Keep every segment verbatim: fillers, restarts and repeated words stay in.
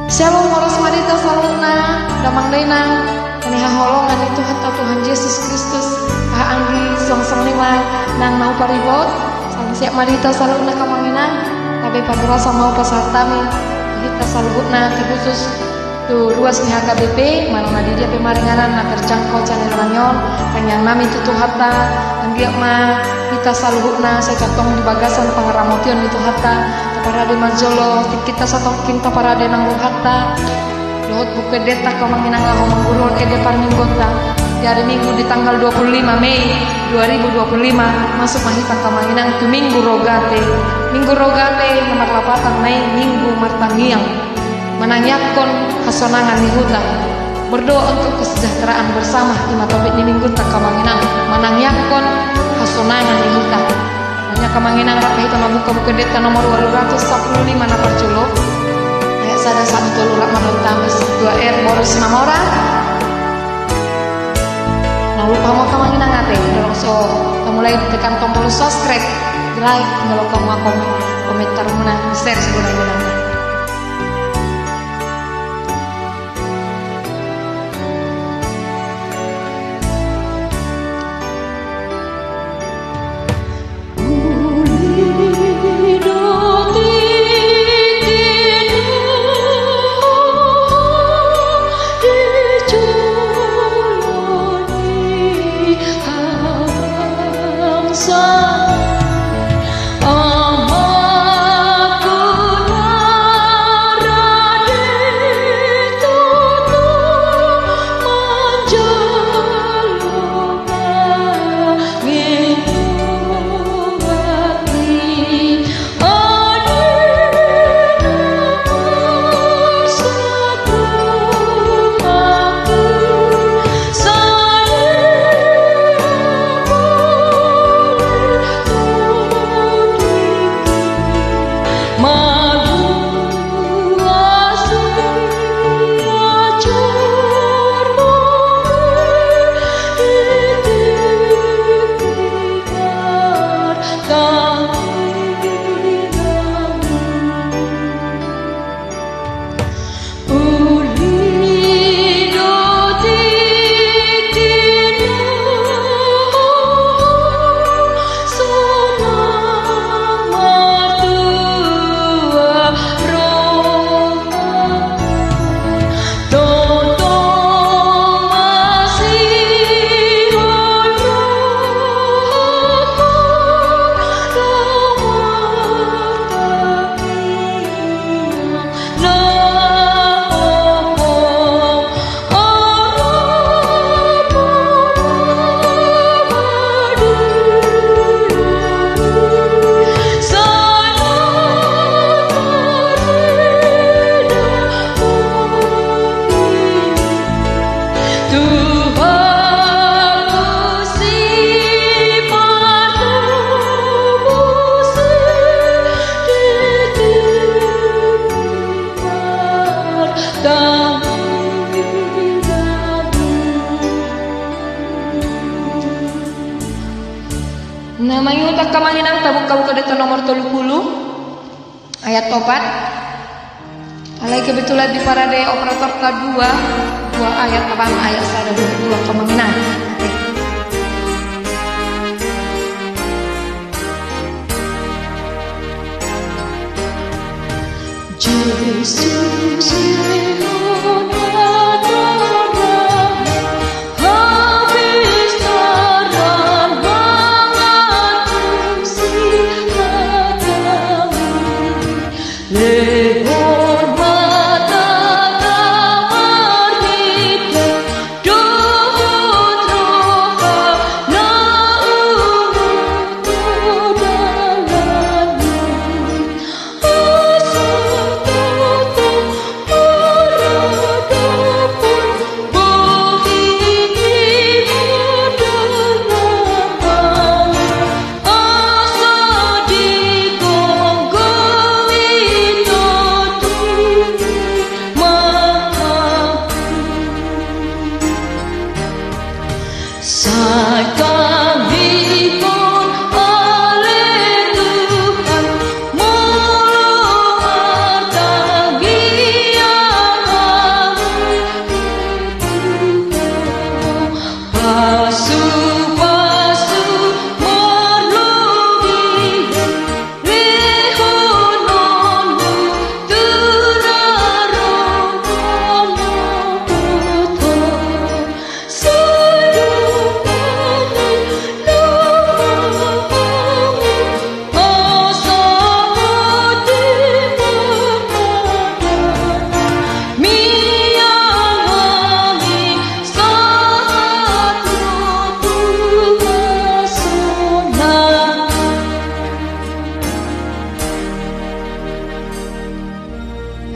Syalom, horas ma di hita saluhutna, damang dainang, na hinaholongan ni Tuhanta Tuhan Jesus Kristus. Aha anggi, songon i ma nang na huparibot. Salam sehat ma di hita saluhutna, amang inang. Gabe parhorasan ma hupasahat hami di hita saluhutna, terkhusus tu ruas ni H K B P manang na di dia pe maringanan na terjangkau channel nami on. Tangiang nami tu Tuhanta, anggiat ma hita saluhutna sai tongtong di bagasan pangaramotion ni Tuhanta, taparade ma jolo tingkinta, sai tongkin taparade nang rohanta. Dohot buku endenta, amang inang, laho mangguruhon ende parmingguonta di hari Minggu di tanggal dua puluh lima Mei dua ribu dua puluh lima, masuk ma hita, amang inang, tu Minggu Rogate. Minggu Rogate na marlapatan ma i Minggu Martangiang, manangiangkon hasonangan ni huta. Berdoa untuk kesejahteraan bersama, i ma topik ni minggunta, amang inang, manangiangkon hasonangan ni huta. Nunga, amang inang, rap hita mambuka buku endenta nomor ualu ratus sampulu lima na parjolo, ayat sada sahat tu tolu, rap ma dohot hami. Dua R, boru Simamora. Nunga lupa hamu, amang inang, ate, dorong so tamulai, tekan tombol subscribe, like, molo hamu, komen, komentar muna, share, segala-galana. Na mangihut, amang inang, tabuka buku endenta nomor tolu pulu, ayat opat. Alai kebetulan diparade operatorta dua, dua ayat, abang, ayat sada dohot dua, amang inang. Oke.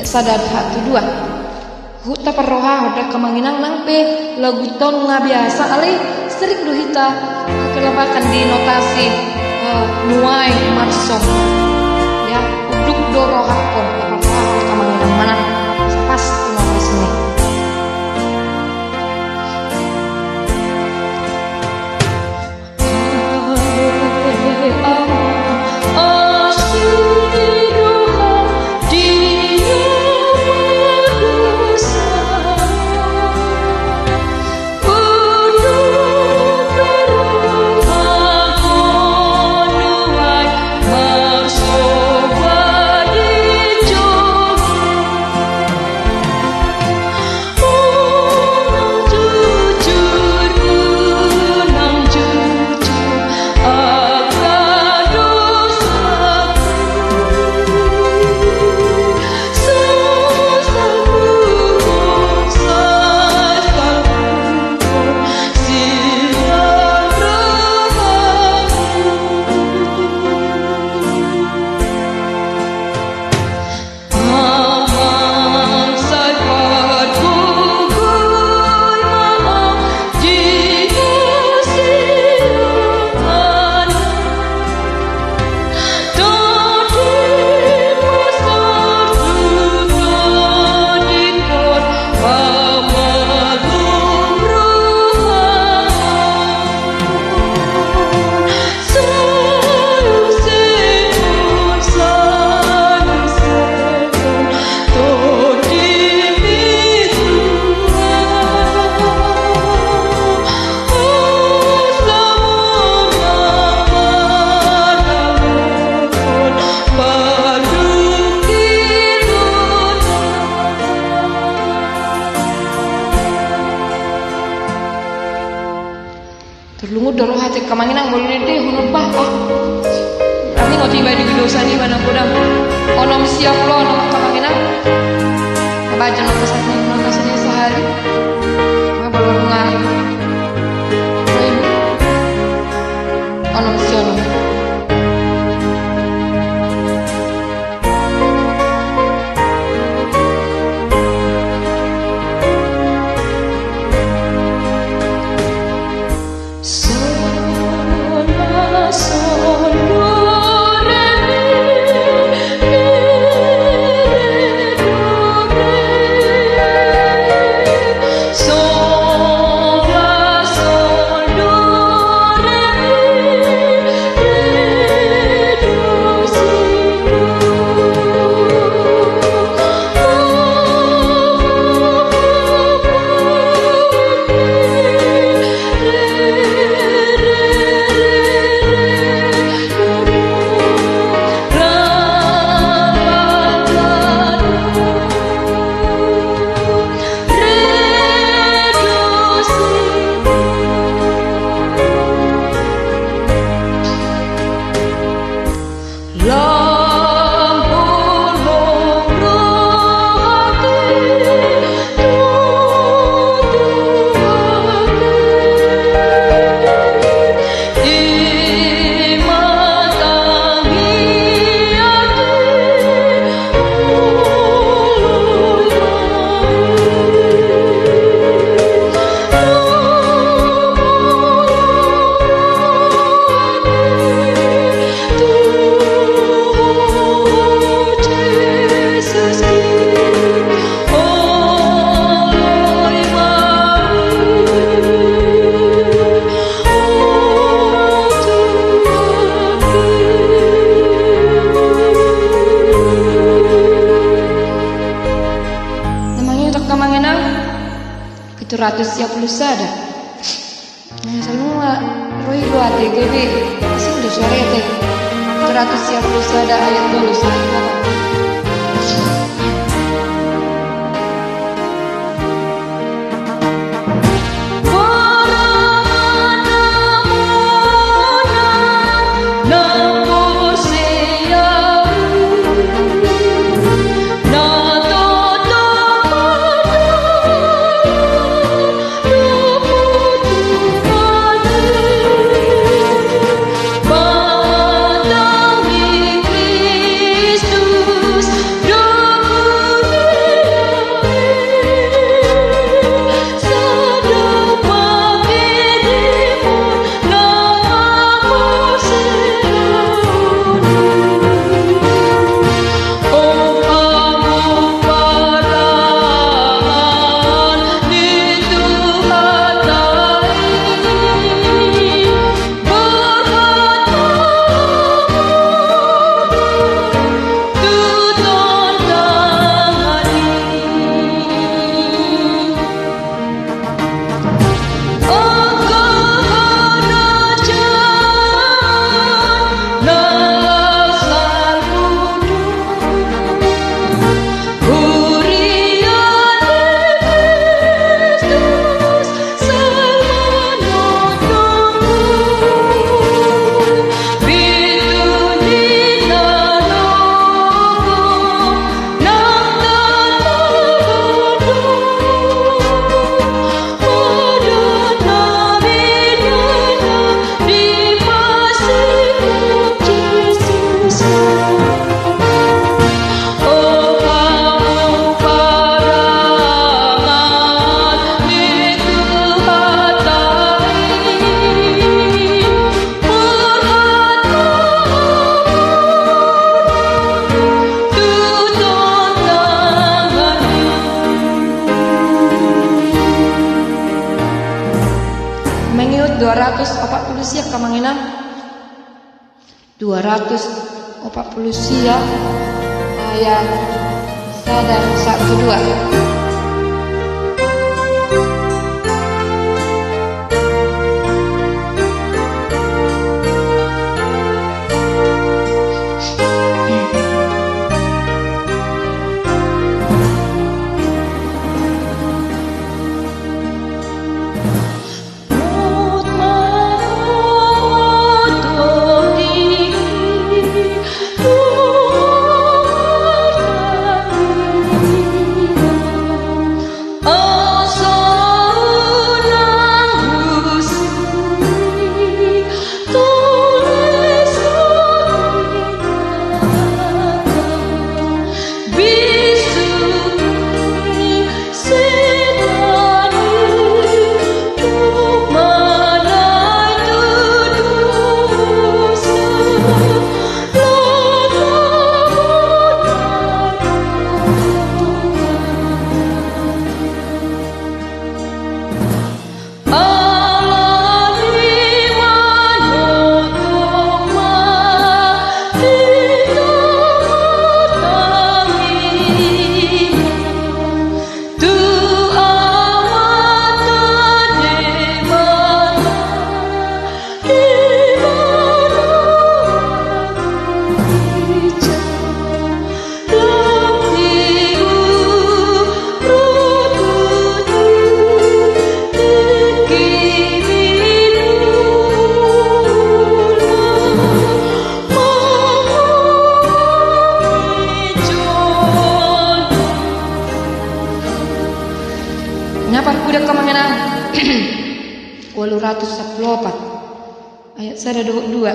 Sada dohot tu dua. Huta parrohahon, angka amang inang, nang pe lagu on nga biasa, alai sering do hita kelapakan di notasi, eh, nuaeng marsong. Ya, unduk do rohangkon, parrohahon, angka amang inang, manang sapas tu notasi ni. Tarlungun do roha, ate, angka amang inang, molo nidok, molo bah, ah. Hami nga tiba di dosa ni mana podang. Onom sia pulu onom, angka amang inang. Baca notasi ni, notasi ni sahali. Nga bolo nga. Onom sia onom. Mangido, angka amang inang, pitu ratus sia pulu sada. Nah, saleleng ma ro i do, ate, gabe asing do suara i, ate. Pitu ratus sia pulu sada ayat tolu, sahali ma. ratus opat pulu sia, Amang Inang. Dua ratus opat pulu sia, ayat sada sahat tu dua. Nga parkuda, Amang Inang. Ualu ratus sampulu opat. Ayat sada dohot dua.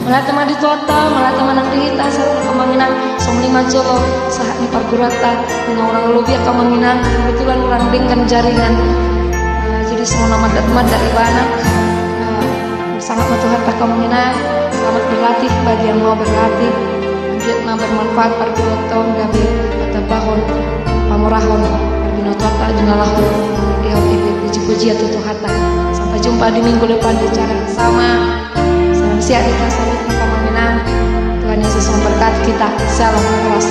Mauliate ma di Tuhanta, mauliate ma nang di hita, sahat tu Amang Inang, songon i ma jolo sahat ni parguranta, di na hurang lobi, Amang Inang, kebetulan hurang denggan jaringan. Eh, jadi songon na mandat-mandat ibana. Eh, sangat ma Tuhanta, Amang Inang, selamat berlatih bagi yang mau berlatih. Anggiat ma bermanfaat parguranta on, gabe patambahon, pamurahon parbinotoanta, di na laho dihaut i puji-pujian tu Tuhanta. Sampai jumpa di minggu depan di acara yang sama. Salam sehat di hita saluhutna, Amang Inang. Tuhan Yesus memberkati kita. Shalom, horas.